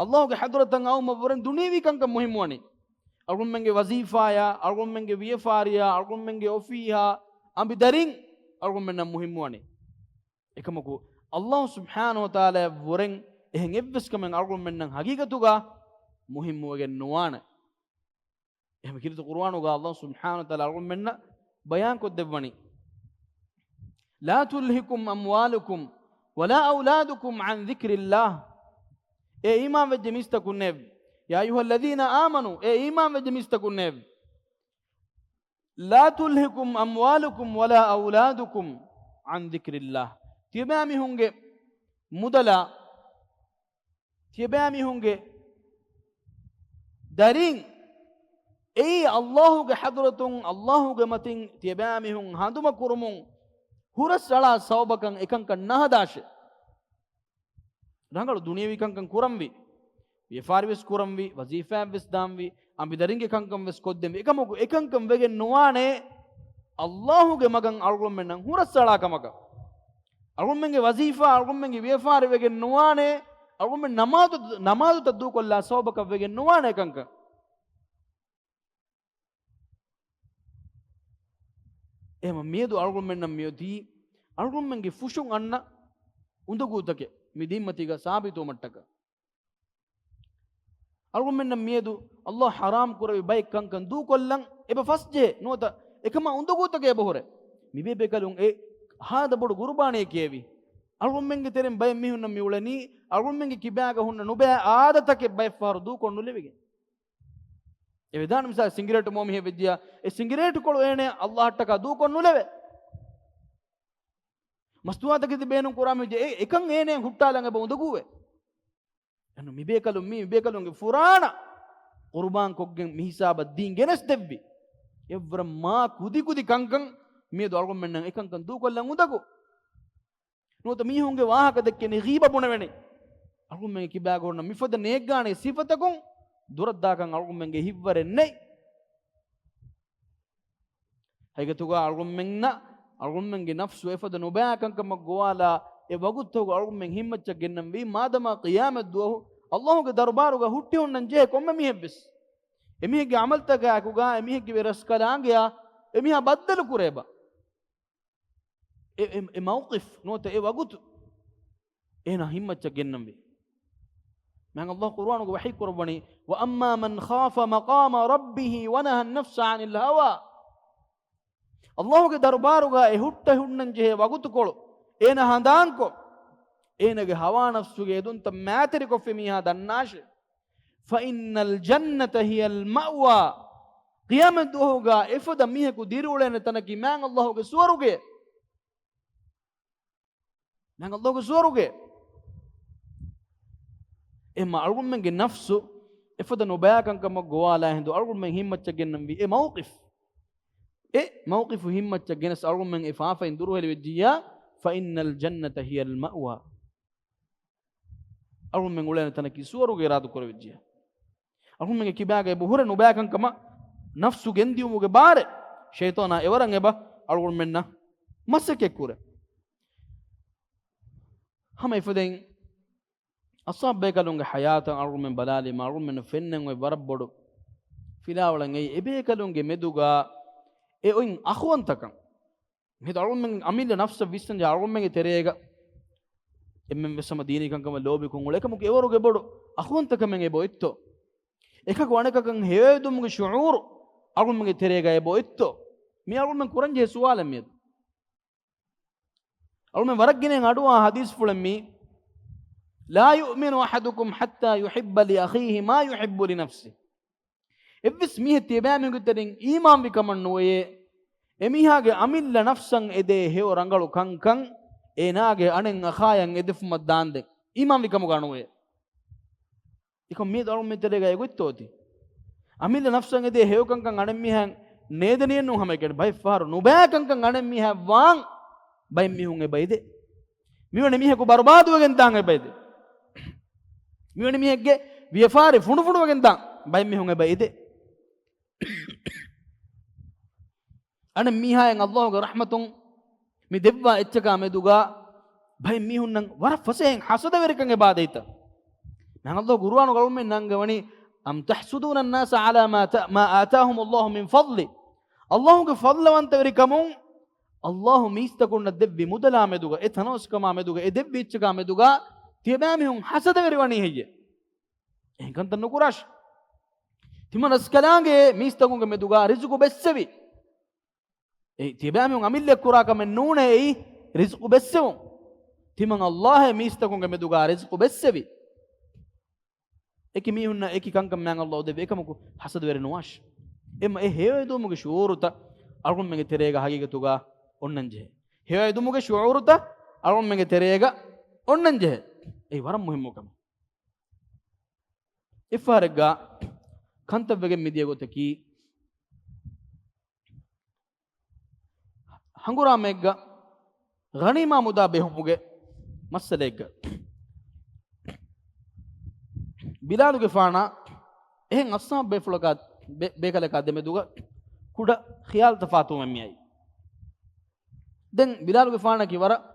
ﷲގެ ޙަޟްރަތަށް އައުމަށްވުރެން ދުނިޔެވީ ކަންކަން މުހިއްމުވަނީ. އަޅުގަނޑުމެންގެ ވަޒީފާޔާ، އަޅުގަނޑުމެންގެ ވިޔަފާރިޔާ، އަޅުގަނޑުމެންގެ އޮފީހާ، އަނބިދަރިން އަޅުގަނޑުމެންނަށް މުހިއްމުވަނީ. އެކަމަކު، ﷲ ސުބްޙާނަހޫ ވަތަޢާލާއަށްވުރެން އެހެން އެއްވެސް ކަމެއް އަޅުގަނޑުމެންނަށް ހަގީގަތުގަ މުހިއްމުވެގެން ނުވާނެ. އެހެން ކީރިތި ޤުރުއާނުގަ ﷲ ސުބްޙާނަހޫ ވަތަޢާލާ އަޅުގަނޑުމެންނަށް ބަޔާންކޮށްދެއްވަނީ، "لا تلهكم أموالكم ولا أولادكم عن ذكر الله." އޭ އީމާންވެއްޖެ މީސްތަކުންނޭވެ! يا أيها الذين آمنوا، އޭ އީމާންވެއްޖެ މީސްތަކުންނޭވެ! "لا تلهكم أموالكم ولا أولادكم عن ذكر الله." ތިޔަބައިމީހުންގެ މުދަލާ، ތިޔަބައިމީހުންގެ ދަރީން އެއީ ﷲގެ ޙަޟްރަތުން، ﷲގެ މަތިން ތިޔަބައިމީހުން ހަނދުމަކުރުމުން ހުރަސްއަޅާ ސަބަބަކަށް އެކަންކަން ނަހަދާށޭ. ރަނގަޅު ދުނިޔެވީ ކަންކަން ކުރަންވީ، ވިޔަފާރިވެސް ކުރަންވީ، ވަޒީފާއެއްވެސް ދާންވީ، އަނބިދަރިންގެ ކަންކަންވެސް ކޮށްދެންވީ. އެކަމަކު އެކަންކަން ވެގެން ނުވާނެ ﷲގެ މަގަށް އަޅުގަނޑުމެންނަށް ހުރަސްއަޅާ ކަމަކަށް. އަޅުގަނޑުމެންގެ ވަޒީފާ، އަޅުގަނޑުމެންގެ ވިޔަފާރި ވެގެން ނުވާނެ އަޅުގަނޑުމެން ނަމާދު، ނަމާދުތައް ދޫކޮށްލާ ސަބަބަކަށް ވެގެން ނުވާނެ އެކަންކަން. އެހެން މިއަދު އަޅުގަނޑުމެންނަށް މިއޮތީ އަޅުގަނޑުމެންގެ ފުށުން އަންނަ އުނދަގޫތަކެއް މި ދީންމަތީގަ ސާބިތުވުމަށްޓަކާ. އަޅުގަނޑުމެންނަށް މިއަދު ﷲ ޙަރާމް ކުރެއްވި ބައެއް ކަންކަން ދޫކޮށްލަން އެބަ ފަސްޖެހޭ ނުވަތަ އެކަމާ އުނދަގޫތަކެއް އެބަ ހުރޭ. މިބޭބޭކަލުން އެ ހާދަ ބޮޑު ގުރުބާނީއެކޭ އެވީ. އަޅުގަނޑުމެންގެ ތެރެއިން ބައެއް މީހުންނަށް މި އުޅެނީ އަޅުގަނޑުމެންގެ ކިބާގަ ހުންނަ ނުބައި އާދަތަކެއް ބައެއް ފަހަރު ދޫކޮށް ނުލެވިގެން. އެ ވެދާނެ މިސާލު ސިނގިރޭޓު މޯ މީހެއް ވެއްޖިޔާ، އެ ސިނގިރޭޓު ކޮޅު އޭނަ އައްލާހަށްޓަކާ ދޫކޮށް ނުލެވޭ. މަސްތުވާތަކެތި ބޭނުން ކުރާ މީހެއް އެ އެކަން އޭނައަށް ހުއްޓާލަން އެބަ އުނދަގޫވޭ. އެން މި ބޭކަލުން މީ، މި ބޭކަލުންގެ ފުރާނަ ޤުރުބާން ކޮށްގެން މި ހިސާބަށް ދީން ގެނެސް ދެއްވި. އެއްވަރަށް މާ ކުދި ކުދި ކަންކަން މިއަދު އަޅުގަނޑުމެންނަށް އެކަންކަން ދޫކޮށްލަން އުނދަގޫ. ނުވަތަ މީހުންގެ ވާހަކަ ދެއްކެނީ، ޣީބަ ބުނެވެނީ. އަޅުގަނޑުމެންގެ ކިބާގަ ހުންނަ މިފަދަ ނޭއްގާނޭ ސިފަތަކުން ދުރަށްދާކަން އަޅުގަނޑުމެންގެ ހިތްވަރެއް ނެތް. ހަގީގަތުގަ އަޅުގަނޑުމެންނަށް އަޅުގަނޑުމެންގެ ނަފްސު އެފަދަ ނުބައި ކަންކަމަށް ގޮވާލާ، އެ ވަގުތުގަ އަޅުގަނޑުމެން ހިންމައްޗަށް ގެންނަންވީ، މާދަމާ ޤިޔާމަތް ދުވަހު އައްލާހުގެ ދަރުބާރުގަ ހުއްޓި ހުންނަން ޖެހޭ ކޮންމެ މީހެއްވެސް، އެމީހެއްގެ ޢަމަލުތަކާއެކުގަ އެމީހެއްގެ ވެރިރަސްކަލާނގެއާ އެމީހާ ބައްދަލު ކުރޭބާ. އެ، އެ، އެ މައުޤިފް ނުވަތަ އެ ވަގުތު އޭނާ ހިންމައްޗަށް ގެންނަންވީ. މާތް އައްލާހު ޤުރުއާނުގަ ވަޙީ ކުރައްވަނީ، "وَأَمَّا مَنْ خَافَ مَقَامَ رَبِّهِ وَنَهَى النَّفْسَ عَنِ الْهَوَى." އައްލާހުގެ ދަރުބާރުގަ އެ ހުއްޓަ ހުންނަން ޖެހޭ ވަގުތުކޮޅު އޭނާ ހަނދާންކޮށް، އޭނާގެ ހަވާ ނަފްސުގެ އެދުންތައް މާތެރިކޮށްފި މީހާ ދަންނާށޭ. فَإِنَّ الْجَنَّةَ هِيَ الْمَأْوَى. ޤިޔާމަތް ދުވަހުގަ އެފަދަ މީހަކު ދިރިއުޅޭނެ ތަނަކީ މާތް އައްލާހުގެ ސުވަރުގެ. މާތް އައްލާހުގެ ސުވަރުގެ. އެހެންމަ އަޅުގަނޑުމެންގެ ނަފްސު އެފަދަ ނުބައި ކަންކަމަށް ގޮވާލާ ހިނދު އަޅުގަނޑުމެން ހިންމައްޗަށް ގެންނަންވީ އެ މައުޤިފް. އެ މައުޤިފު ހިންމައްޗަށް ގެނެސް އަޅުގަނޑުމެން އެ ފާފައިން ދުރުހެލިވެއްޖިއްޔާ، فَإِنَّ الْجَنَّةَ هِيَ الْمَأْوَى. އަޅުގަނޑުމެން އުޅޭނެ ތަނަކީ ސުވަރުގެ އިރާދަ ކުރެވިއްޖިއްޔާ. އަޅުގަނޑުމެންގެ ކިބާގަ އެބަ ހުރެ ނުބައި ކަންކަމަށް ނަފްސު ގެންދިއުމުގެ ބާރެއް ޝައިޠާނާ އެވަރަށް އެބަ އަޅުގަނޑުމެންނަށް މަސައްކަތް ކުރޭ. ހަމަ އެފަދައިން އަޞްޙާބު ބޭކަލުންގެ ޙަޔާތަށް އަޅުގަނޑުމެން ބަލާލީމަ، އަޅުގަނޑުމެންނަށް ފެންނަން އޮތް ވަރަށް ބޮޑު ފިލާވަޅެއް އެއީ، އެބޭކަލުންގެ މެދުގަ އެ އޮތް އަޚުވަންތަކަން. މިއަދު އަޅުގަނޑުމެން އަމިއްލަ ނަފްސަށް ވިސްނަންޖެހޭ، އަޅުގަނޑުމެންގެ ތެރޭގަ އެންމެން ވެސް ހަމަ ދީނީ ކަންކަމަށް ލޯބިކޮށް އުޅޭ ކަމަކު އެވަރުގެ ބޮޑު އަޚުވަންތަކަމެއް އެބަ އޮތްތޯ؟ އެކަކު އަނެކަކަށް ހެޔޮއެދުމުގެ ޝުޢޫރު އަޅުގަނޑުމެންގެ ތެރޭގަ އެބަ އޮތްތޯ؟ މި އަޅުގަނޑުމެން ކުރަންޖެހޭ ސުވާލެއް މިއަދު. އަޅުމެން ވަރަށް ގިނައިން އަޑުއާ ޙަދީޘްފުޅެއް މީ، "لا يؤمن أحدكم حتى يحب لأخيه ما يحب لنفسه." އެއްވެސް މީހެއް ތިޔަބައިމީހުންގެ ތެރެއިން އީމާންވި ކަމަށް ނުވެޔޭ، އެމީހާގެ އަމިއްލަ ނަފްސަށް އެދޭ ހެޔޮ ރަނގަޅު ކަންކަން އޭނާގެ އަނެއް އަޚާޔަށް އެދެފުމަށް ދާންދެން އީމާންވި ކަމުގަ ނުވެޔޭ. އެކަމަކު މިއަދު އަޅުގަނޑުމެން ތެރޭގަ އެގޮތްތޯ އޮތީ؟ އަމިއްލަ ނަފްސަށް އެދޭ ހެޔޮ ކަންކަން އަނެއް މީހާއަށް ނޭދެނީއެއްނޫން ހަމައެކަނި. ބައެއް ފަހަރު ނުބައި ކަންކަން އަނެއް މީހާއަށް ވާން ބައެއް މީހުން އެބަ އެދޭ. މިވެނި މީހަކު ބަރުބާދުވެގެން ދާން އެބަ އެދޭ. މިވެނި މީހެއްގެ ވިޔަފާރި ފުނޑުފުނޑުވެގެން ދާން ބައެއް މީހުން އެބަ އެދޭ. އަނެއް މީހާއަށް އައްލާހުގެ ރަޙްމަތުން މި ދެއްވާ އެއްޗަކާ މެދުގަ ބައެއް މީހުންނަށް ވަރަށް ފަސޭހައިން ޙަސަދަވެރިކަން އެބަ ދެއްތަ؟ މާތް އައްލާހު ޤުރުއާނުގަ އަޅުމެން ނަންގަވަނީ، "أَمْ تَحْسُدُونَ النَّاسَ عَلَىٰ مَا، مَا آتَاهُمُ اللَّهُ مِنْ فَضْلِهِ." އައްލާހުގެ ފަޟްލުވަންތަވެރިކަމުން އައްލާހު މީސްތަކުންނަށް ދެއްވި މުދަލާ މެދުގަ، އެ ތަނަވަސްކަމާ މެދުގަ، އެ ދެއްވި އެއްޗަކާ މެދުގަ ތިޔަބައިމީހުން ޙަސަދަވެރިވަނީ ހެއްޔޭ؟ އެހެން ކަންތައް ނުކުރާށި. ތިމަން ރަސްކަލާނގެ މީސްތަކުންގެ މެދުގަ ރިޒުޤު ބެއްސެވި. އެ ތިބާމީހުން އަމިއްލަ ކުރާ ކަމެއް ނޫނޭ އެއީ ރިޒުޤު ބެއްސެވުން. ތިމަން އައްލާހޭ މީސްތަކުންގެ މެދުގަ ރިޒުޤު ބެއްސެވި. އެކި މީހުންނަށް އެކި ކަންކަން މާތް އައްލާހު ދެއްވި އެކަމަކު ޙަސަދަވެރި ނުވާށި. އެމަ އެ ހެޔޮއެދުމުގެ ޝުޢޫރުތައް އަޅުގަނޑުމެންގެ ތެރޭގަ ހަގީގަތުގަ އޮންނަންޖެހޭ. ހެޔޮއެދުމުގެ ޝުޢޫރުތައް އަޅުގަނޑުމެންގެ ތެރޭގަ އޮންނަންޖެހޭ. އެއީ ވަރަށް މުހިއްމު ކަމެއް. އެއްފަހަރެއްގަ ކަންތައްވެގެން މިދިޔަ ގޮތަކީ، ހަނގުރާމައެއްގަ ޣަނީމާ މުދާ ބެހުމުގެ މައްސަލައެއްގަ ބިލާލުގެފާނާ އެހެން އަޞްޙާބު ބޭފުޅަކާ، ބޭ-، ބޭކަލަކާ ދެމެދުގަ ކުޑަ ޚިޔާލު ތަފާތުވުމެއް މިއައީ. ދެން ބިލާލުގެފާނަކީ ވަރަށް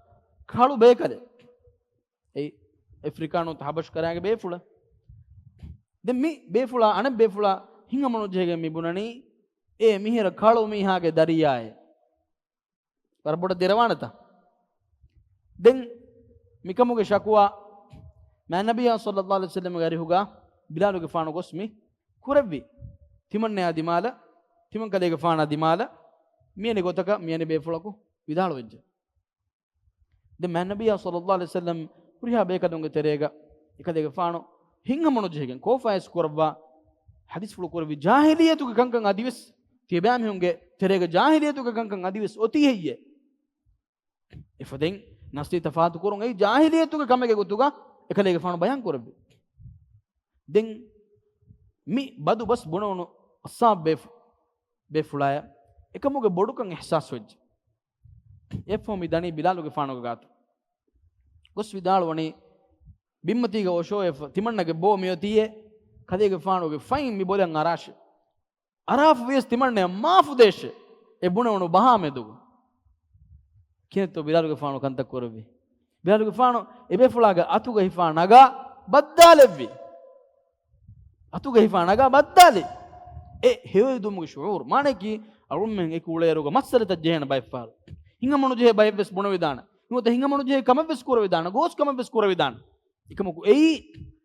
ކަޅު ބޭކަލެއް. އެއީ އެފްރިކާނު ހަބަޝް ކަރާގެ ބޭފުޅެއް. ދެން މި ބޭފުޅާ އަނެއް ބޭފުޅާ ހިތްހަމަނުޖެހިގެން މި ބުނަނީ، އޭ މިހިރަ ކަޅު މީހާގެ ދަރިޔާއޭ. ވަރަށް ބޮޑަށް ދެރަވާނެތަ؟ ދެން މިކަމުގެ ޝަކުވާ މާތް ނަބިއްޔާ ޞައްލައްލާހު ޢަލައިހި ވަސައްލަމްގެ އަރިހުގަ ބިލާލުގެފާނު ގޮސް މި ކުރެއްވި. ތިމަންނަޔާ ދިމާލަށް، ތިމަންކަލޭގެފާނާ ދިމާލަށް މިއަނި ގޮތަކަށް މިއަނި ބޭފުޅަކު ވިދާޅުވެއްޖެ. ދެން މާތް ނަބިއްޔާ ޞައްލައްލާހު ޢަލައިހި ވަސައްލަމް ހުރިހާ ބޭކަލުންގެ ތެރޭގަ އެކަލޭގެފާނު ހިތްހަމަނުޖެހިގެން ކޯފާއިސް ކުރައްވާ ޙަދީޘްފުޅު ކުރެއްވި ޖާހިލިއްޔަތުގެ ކަންކަން އަދިވެސް ތިޔަބައިމީހުންގެ ތެރޭގަ ޖާހިލިއްޔަތުގެ ކަންކަން އަދިވެސް އޮތީ ހެއްޔޭ؟ އެފަދައިން ނަސްލީ ތަފާތުކުރުން އެއީ ޖާހިލިއްޔަތުގެ ކަމެއްގެ ގޮތުގަ އެކަލޭގެފާނު ބަޔާން ކުރެއްވި. ދެން މި ބަދު ބަސް ބުނެވުނު އަޞްޙާބު ބޭފު-، ބޭފުޅާޔަށް އެކަމުގެ ބޮޑުކަން އިޙްސާސް ވެއްޖެ. އެއަށްފަހު މި ދަނީ ބިލާލުގެފާނުގެ ގާތަށް. ގޮސް ވިދާޅުވަނީ، ބިންމަތީގަ އޮށޯވެފަ، ތިމަންނަގެ ބޯ މިއޮތީއޭ، ކަލޭގެފާނުގެ ފައިން މި ބޮލަށް އަރާށޭ. އަރާފަ ވިޔަސް ތިމަންނަޔަށް މާފު ދޭށޭ، އެ ބުނެވުނު ބަހާ މެދުގަ. ކިހިނެއްތޯ ބިލާލުގެފާނު ކަންތައް ކުރެއްވީ؟ ބިލާލުގެފާނު އެބޭފުޅާގެ އަތުގަ ހިފާ ނަގާ ބައްދާލެއްވި. އަތުގަ ހިފާ ނަގާ ބައްދާލި. އެ ހެޔޮއެދުމުގެ ޝުޢޫރު. މާނައަކީ، އަޅުމެން އެކު އުޅޭއިރުގަ މައްސަލަތައް ޖެހޭނެ ބައެއްފަހަރު. ހިތްހަމަނުޖެހޭ ބައެއްވެސް ބުނެވިދާނެ. ނުވަތަ ހިތްހަމަނުޖެހޭ ކަމެއްވެސް ކުރެވިދާނެ. ގޯސް ކަމެއްވެސް ކުރެވިދާނެ. އެކަމަކު އެއީ،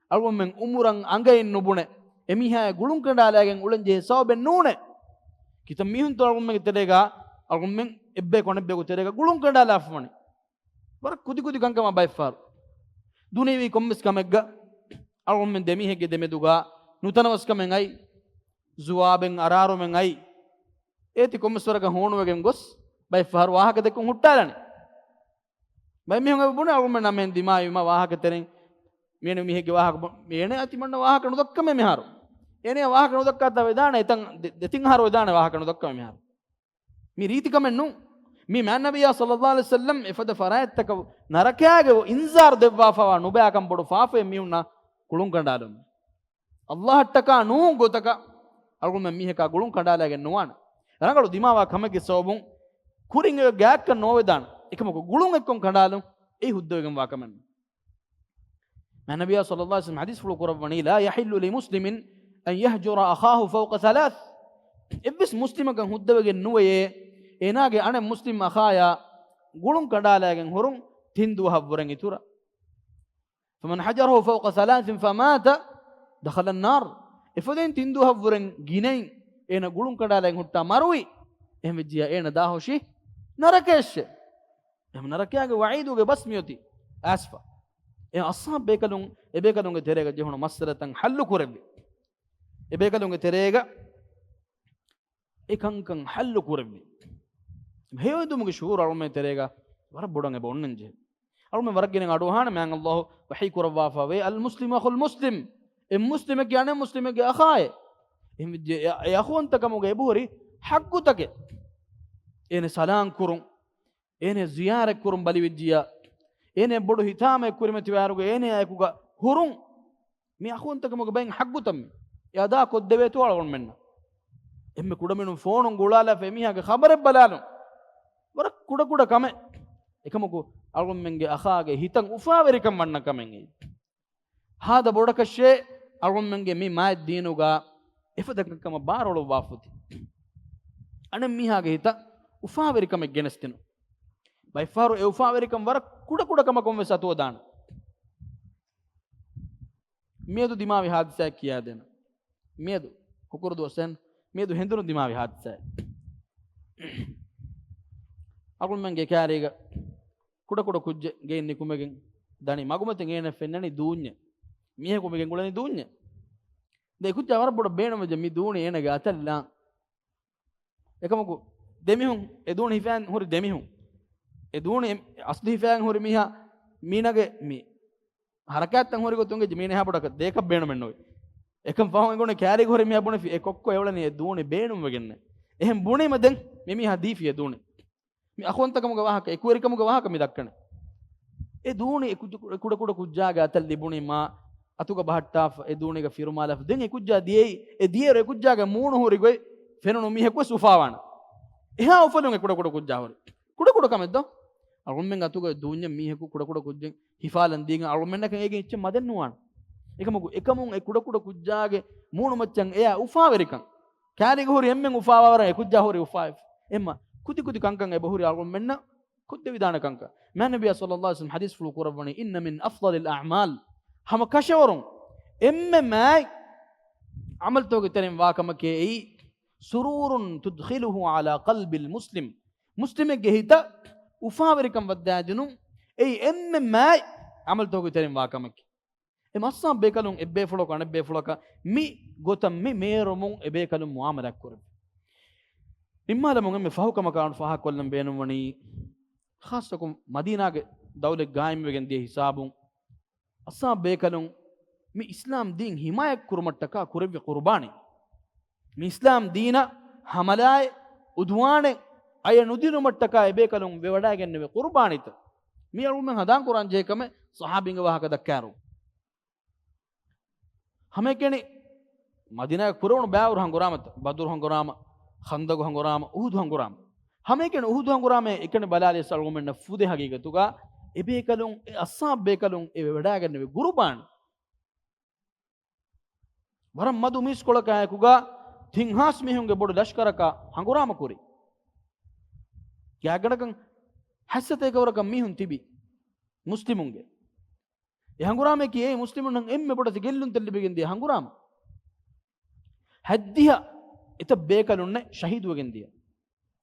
އަޅުގަނޑުމެން އުމުރަށް އަނގައިން ނުބުނެ، އެމީހާޔާ ގުޅުން ކަނޑާލައިގެން އުޅެން ޖެހޭ ސަބަބެއް ނޫނޭ. ކިތައް މީހުންތޯ އަޅުގަނޑުމެންގެ ތެރޭގަ، އަޅުގަނޑުމެން އެއްބަޔަކު އަނެއްބަޔަކު ތެރޭގަ ގުޅުން ކަނޑާލާފަ ވަނީ. ވަރަށް ކުދި ކުދި ކަންކަމާ ބައެއްފަހަރު. ދުނިޔަވީ ކޮންމެސް ކަމެއްގަ އަޅުގަނޑުމެން ދެމީހެއްގެ ދެމެދުގަ ނުތަނަވަސްކަމެއް އައި، ޒުވާބެއް އަރާރުމެއް އައި، އޭތި ކޮންމެސް ވަރަކަށް ހޫނުވެގެން ގޮސް ބައެއްފަހަރު ވާހަކަ ދެއްކުން ހުއްޓާލަނީ. ބައެއް މީހުން އެބަ ބުނެ އަޅުގަނޑުމެންނާ މެހެން ދިމާވީމަ ވާހަކަ ތެރެއިން މިއެނެ މީހެއްގެ ވާހަކަ ބު-، މިއެނެ އަތި މަންނަ ވާހަކަ ނުދައްކަމޭ މިހާރު. އޭނެ ވާހަކަ ނުދައްކާތާ ވެދާނެ އެތަން ދެ-، ދެތިން އަހަރު ވެދާނެ ވާހަކަ ނުދައްކަމޭ މިހާރު. މި ރީތިކަމެއް ނޫން. މި މާތް ނަބިއްޔާ ޞައްލައްލާހު ޢަލައިހި ވަސައްލަމް އެފަދަ ފަރާތްތަކަށް ނަރަކަޔާގެ އިންޒާރު ދެއްވާފަވާ ނުބައިކަން ބޮޑު ފާފައެއް މީހުންނާ ކުޅުން ކަނޑާލުން. ﷲ އަށްޓަކާ ނޫން ގޮތަކަށް އަޅުގަނޑުމެން މީހަކާ ގުޅުން ކަނޑާލައިގެން ނުވާނެ. ރަނގަޅު ދިމާވާ ކަމެއްގެ ސަބަބުން ކުރިން އެ ގާތްކަން ނޯވެދާނެ. އެކަމަކު ގުޅުން އެއްކޮށް ކަނޑާލުން އެއީ ހުއްދަވެގެންވާ ކަމެއް ނޫން. މާތް ނަބިއްޔާ ޞައްލައްލާހު ޢަލައިހި ވަސައްލަމް ޙަދީޘްފުޅު ކުރައްވަނީ، لا يحل لمسلم أن يهجر أخاه فوق ثلاث. އެއްވެސް މުސްލިމަކަށް ހުއްދަވެގެން ނުވެޔޭ، އޭނާގެ އަނެއް މުސްލިމް އަޚާޔާ ގުޅުން ކަނޑާލައިގެން ހުރުން ތިން ދުވަހަށްވުރެން އިތުރަށް. فمن هجره فوق ثلاث فمات دخل النار. އެފަދައިން ތިން ދުވަހަށްވުރެން ގިނައިން އޭނަ ގުޅުން ކަނޑާލައިގެން ހުއްޓާ މަރުވި. އެހެންވެއްޖިއްޔާ އޭނަ ދާހޮށީ ނަރަކަޔަށޭ. އެހެން ނަރަކަޔާގެ ވަޢީދުގެ ބަސް މިއޮތީ އައިސްފަ. އެ އަޞްޙާބު ބޭކަލުން އެބޭކަލުންގެ ތެރޭގަ ޖެހުނު މައްސަލަތައް ޙައްލު ކުރެއްވި. އެބޭކަލުންގެ ތެރޭގަ އެ ކަންކަން ޙައްލު ކުރެއްވި. ހެޔޮއެދުމުގެ ޝުޢޫރު އަޅުމެން ތެރޭގަ ވަރަށް ބޮޑަށް އެބަ އޮންނަން ޖެހޭ. އަޅުމެން ވަރަށް ގިނަ އަޑުއަހާނެ މާތް ﷲ ވަޙީ ކުރައްވާފަ ވޭ، المسلم أخو المسلم. އެއް މުސްލިމެއްގެ އަނެއް މުސްލިމެއްގެ އަޚާއޭ. އެހެންވެއްޖެ އެ، އެ އަޚުވަންތަކަމުގެ އެބަހުރި ޙައްޤުތަކެއް. އޭނަ ސަލާން ކުރުން، އޭނަ ޒިޔާރަތް ކުރުން ބަލިވެއްޖިއްޔާ، އޭނަ ބޮޑު ހިތާމައެއް ކުރިމަތިވާއިރުގަ އޭނަ އެކުގަ ހުރުން. މި އަޚުވަންތަކަމުގެ ބައިން ޙައްޤުތައް މި. އެ އަދާ ކޮށްދެވޭތޯ އަޅުގަނޑުމެންނަށް. އެންމެ ކުޑަމިނުން ފޯނުން ގުޅާލާފަ އެމީހާގެ ޚަބަރެއް ބަލާލުން. ވަރަށް ކުޑަކުޑަ ކަމެއް. އެކަމަކު އަޅުގަނޑުމެންގެ އަޚާގެ ހިތަށް އުފާވެރިކަން ވަންނަ ކަމެއް އެއީ. ހާދަ ބޮޑަކަށޭ އަޅުގަނޑުމެންގެ މި މާތް ދީނުގަ އެފަދަ ކަންކަމަށް ބާރުއަޅުއްވާފަ އޮތީ. އަނެއް މީހާގެ ހިތަށް އުފާވެރިކަމެއް ގެނެސްދިނުން. ބައެއްފަހަރު އެ އުފާވެރިކަން ވަރަށް ކުޑަކުޑަ ކަމަކުން ވެސް އަތުވަދާނެ. މިއަދު ދިމާވި ހާދިސާއެއް ކިޔާދޭނަން. މިއަދު ހުކުރު ދުވަސް އެހެން، މިއަދު ހެނދުނު ދިމާވި ހާދިސާއެއް. އަޅުގަނޑުމެންގެ ކާރީގަ ކުޑަކުޑަ ކުއްޖެއް ގެއިން ނިކުމެގެން ދަނީ. މަގުމަތިން އޭނަ ފެންނަނީ ދޫންޏެއް. މީހަކު މި ގެންގުޅެނީ ދޫންޏެއް. ދެ ކުއްޖާ ވަރަށް ބޮޑަށް ބޭނުންވެއްޖެ މި ދޫނި އޭނަގެ އަތަށްލާން. އެކަމަކު ދެމިހުން އެ ދޫނި ހިފައިން ހުރި ދެމިހުން. އެ ދޫނި އެ-، އަސްލު ހިފައިން ހުރި މީހާ މީނަގެ މި ހަރަކާތްތައް ހުރި ގޮތުން ގެ މީނަ އެހާ ބޮޑަކަށް ދޭކަށް ބޭނުމެއްނުވޭ. އެކަން ފަހުން އެނގުނެ ކާރީގަ ހުރި މީހާ ބުނެފި އެ ކޮއްކޮ އެއުޅެނީ އެ ދޫނި ބޭނުންވެގެންނޭ. އެހެން ބުނީމަ ދެން މި މީހާ ދީފި އެ ދޫނި. މި އަޚުވަންތަކަމުގެ ވާހަކަ، އެކުވެރިކަމުގެ ވާހަކަ މި ދައްކަނީ. އެ ދޫނި އެ ކު-، ކުޑަ ކުޑަ ކުއްޖާގެ އަތަށް ލިބުނީމާ އަތުގަ ބަހައްޓާފަ އެ ދޫނިގަ ފިރުމާލާފަ ދެން އެ ކުއްޖާ ދިޔައީ، އެ ދިޔައިރު އެ ކުއްޖާގެ މޫނު ހުރި ގޮތް ފެނުނު މީހަކު ވެސް އުފާވާނެ. އެހާ އުފަލުން އެ ކުޑަ ކުޑަ ކުއްޖާ ހުރި. ކުޑަ ކުޑަ ކަމެއް ދޯ؟ އަޅުގަނޑުމެން އަތުގަ ދޫންޏެއް މީހަކު ކުޑަ ކުޑަ ކުއްޖެއް ހިފާލަން ދީގެން އަޅުގަނޑުމެންނަކަށް އޭގެ އެއްޗެއް މަދެއް ނުވާނެ. އެކަމަކު އެކަމުން އެ ކުޑަ ކުޑަ ކުއްޖާގެ މޫނު މައްޗަށް އެޔާ އުފާވެރިކަން. ކާރީގަ ހުރި އެންމެން އުފާވާވަރަށް އެ ކުއްޖާ ހުރި އުފާވެފަ. އެހެންމަ ކުދި ކުދި ކަންކަން އެބަ ހުރި އަޅުގަނޑުމެންނަށް ކޮށްދެވިދާނެ ކަންކަން. މާތް ނަބިއްޔާ ޞައްލައްލާހު ޢަލައިހި ވަސައްލަމް ޙަދީޘްފުޅު ކުރައްވަނީ، إن من أفضل الأعمال، ހަމަ ކަށަވަރުން އެންމެ މާތް ޢަމަލުތަކުގެ ތެރެއިން ވާ ކަމަކީ އެއީ، سرور تدخله على قلب المسلم، މުސްލިމެއްގެ ހިތަށް އުފާވެރިކަން ވައްދާދިނުން، އެއީ އެންމެ މާތް ޢަމަލުތަކުގެ ތެރެއިން ވާ ކަމަކީ. އެ އައްސާމް ބޭކަލުން އެއްބޭފުޅަކު އަނެއްބޭފުޅަކަށް މި ގޮތަށް މި މޭރުމުން އެބޭކަލުން މުޢާމަލާތް ކުރެއްވި. ނިންމާލަމުން އެންމެ ފަހު ކަމަކަށް އަޅުގަނޑު ފާހަގަކޮށްލަން ބޭނުންވަނީ، ޚާއްޞަކޮށް މަދީނާގެ ދައުލަތް ޤާއިމްވެގެން ދިޔަ ހިސާބުން، އައްސާމް ބޭކަލުން މި އިސްލާމް ދީން ޙިމާޔަތް ކުރުމަށްޓަކާ ކުރެއްވި ޤުރުބާނީ. މި އިސްލާމް ދީނަށް ޙަމަލާއެއް، ޢުދުވާނެއް، އަޔަށް ނުދިނުމަށްޓަކާ އެބޭކަލުން ވެވަޑައިގެންނެވި ޤުރުބާނީތައް. މި އަޅުގަނޑުމެން ހަނދާން ކުރާން ޖެހޭ ކަމެއް ޞަޙާބީންގެ ވާހަކަ ދައްކާއިރު. ހަމައެކަނި މަދީނާގެ ކުރެވުނު ބައިވަރު ހަނގުރާމަތައް، ބަދުރު ހަނގުރާމަ، ޚަންދަގު ހަނގުރާމަ، އުޙުދު ހަނގުރާމަ. ހަމައެކަނި އުޙުދު ހަނގުރާމައެއް އެކަނި ބަލާލިޔަސް އަޅުގަނޑުމެންނަށް ފުދޭ ހަގީގަތުގަ އެބޭކަލުން އެ އައްސާމް ބޭކަލުން އެ ވެވަޑައިގެންނެވި ޤުރުބާނީ. ވަރަށް މަދު މީސްކޮޅަކާއެކުގަ ތިން ހާސް މީހުންގެ ބޮޑު ލަޝްކަރަކާ ހަނގުރާމަ ކުރި. ގާތްގަނޑަކަށް ހަތްސަތޭކަ ވަރަކަށް މީހުން ތިބި މުސްލިމުންގެ. އެ ހަނގުރާމައަކީ އެ މުސްލިމުންނަށް އެންމެ ބޮޑަތި ގެއްލުންތައް ލިބިގެން ދިޔަ ހަނގުރާމަ. ހަތްދިހަ އެތައް ބޭކަލުންނެއް ޝަހީދުވެގެން ދިޔަ.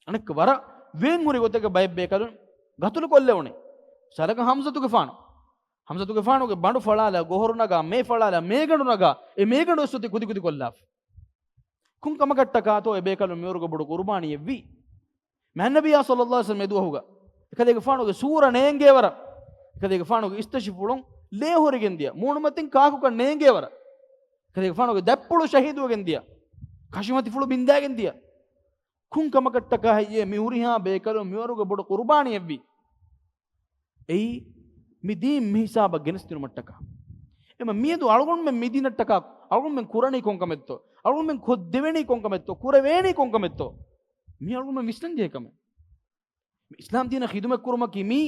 އަނެއްކަ ވަރަށް ވޭން ހުރި ގޮތެއްގަ ބައެއް ބޭކަލުން ގަތުލު ކޮށްލެވުނީ. މިސާލަކަށް ހަމްޒަތުގެފާނު. ހަމްޒަތުގެފާނުގެ ބަނޑު ފަޅާލާ، ގޮހޮރު ނަގާ، މޭ ފަޅާލާ، މޭގަނޑު ނަގާ، އެ މޭގަނޑު ވެސް އޮތީ ކުދިކުދި ކޮށްލާފަ. ކުން ކަމަކަށްޓަކާތޯ އެ ބޭކަލުން މިވަރުގެ ބޮޑު ޤުރުބާނީއެއްވީ؟ މާތް ނަބިއްޔާ ޞައްލައްލާހު ޢަލައިހި ވަސައްލަމް އެ ދުވަހުގަ އެކަލޭގެފާނުގެ ސޫރަ ނޭނގޭ ވަރަށް، އެކަލޭގެފާނުގެ އިސްތަށިފުޅުން ލޭ ހުރިގެން ދިޔަ، މޫނުމަތިން ކާކުކަން ނޭނގޭ ވަރަށް، އެކަލޭގެފާނުގެ ދަތްޕުޅު ޝަހީދުވެގެން ދިޔަ، ކަށިމަތިފުޅު ބިންދާގެން ދިޔަ. ކުން ކަމަކަށްޓަކާ ހެއްޔޭ މި ހުރިހާ ބޭކަލުން މިވަރުގެ ބޮޑު ޤުރުބާނީއެއްވީ؟ އެއީ މި ދީން މި ހިސާބަށް ގެނެސްދިނުމަށްޓަކާ. އެމަ މިއަދު އަޅުގަނޑުމެން މި ދީނަށްޓަކާ އަޅުގަނޑުމެން ކުރަނީ ކޮންކަމެއްތޯ؟ އަޅުގަނޑުމެން ކޮށްދެވެނީ ކޮންކަމެއްތޯ؟ ކުރެވޭނީ ކޮންކަމެއްތޯ؟ މި އަޅުގަނޑުމެން ވިސްނަން ޖެހޭ ކަމެއް. މި އިސްލާމް ދީނަށް ޚިދުމަތް ކުރުމަކީ މީ